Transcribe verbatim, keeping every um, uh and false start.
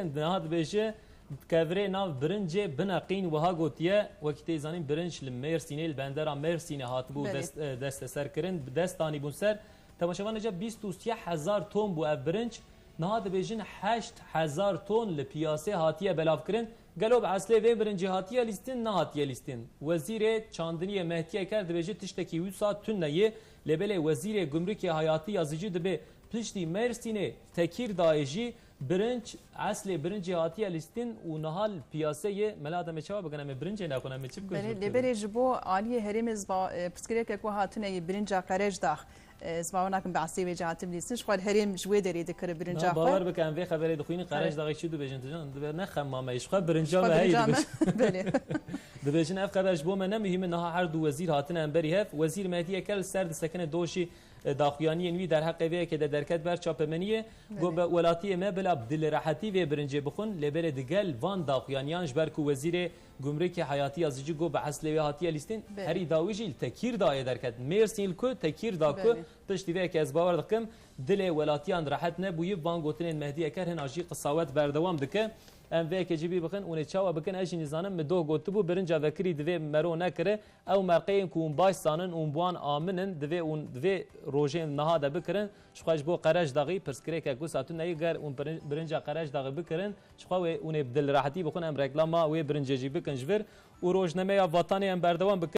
Niha dibêje, kevirê nav birincê bineqîn, wiha gotiye, wekî tê zanîn birinc li Mêrsînê, li bendera Mêrsînê hatibû Belê. dest, e, desteser kirin, bi dest danîbûn ser. Temaşevan, nêca bîst û sê hezar ton bû ev birinc. Niha dibêjin heşt hezar ton li piyasê hatiye belavkirin. Gelo bi eslê vê birincê hatiye lîstin, nehatiye lîstin? Wezîrê çandiniyê Mehdî Eker dibêje tiştekî wisa tune ye. Lê belê Wezîrê Gumrukê Hayatî Yazıcı dibê piştî Mêrsînê, Tekîrdayê jî birinc, eslê birincê hatiye lîstin û niha li piyaseyê. Mela, em ê çawa bikin? Em ê birincê nexwin, em ê çi bikin? Belê, lê belê ji bo aliyê herêmê zba-, e, pirsgirêkek wiha tune yê birinca Qerejdax. E, ez bawer nakim bi eslê wê jî hatin lîstin. Ji xwe herêm ji wê derê dikire birinca Na, xwe. Bawer bike, em vê xeberê dixwînin, Qerejdaxê çi dibêjin? Dibêjin, "Nexem mame, ji xwe birinca Ji xwe me heyî birinca me. dibêjin." Belê. Dibêjin, "Ev xeber ji bo me ne muhîm e, niha her du wezîr hatine hemberî hev." Wezîr Mehdî Eker li ser disekine doşî, e, daxuyaniyên wî derheqê vê yekê de derket ber çapemeniyê. Got, Belê. "Bi welatiyê me bila bi dilrehetî vê birincê bixwin, lê belê digel van daxuyaniyan, ji ber ku Wezîrê Gumrukê Hayatî Yazıcı got bi eslê wê hatiye lîstin, Belê. herî dawî jî li Tekîrdayê derket. Mêrsîn li ku, Tekîrda ku, Belê. piştî vê yekê ez bawer dikim, dilê welatiyan rehet nebûyî, van gotinên Mehdî Eker hina jî qisawet berdewam dike." Em vê yekê jî bîr bixin, hûn ê çawa bikin, ez jî nizanim, min doh gotibû, birinca vekirî divê mero nekire. Ew merqeyên ku hûn baş zanin, hûn bi wan amin in, divê hûn di vê rojên niha de bikirin. Ji xwe ji bo Qerejdaxî pirsgirêkek wisa tune ye, ger hûn birin-, birinca Qerejdaxî bikirin, ji xwe wê hûn ê bi dilrehetî bixwin, em reklama wê birincê jî bikin ji vir û rojnameya Vatanê em berdewam bikin.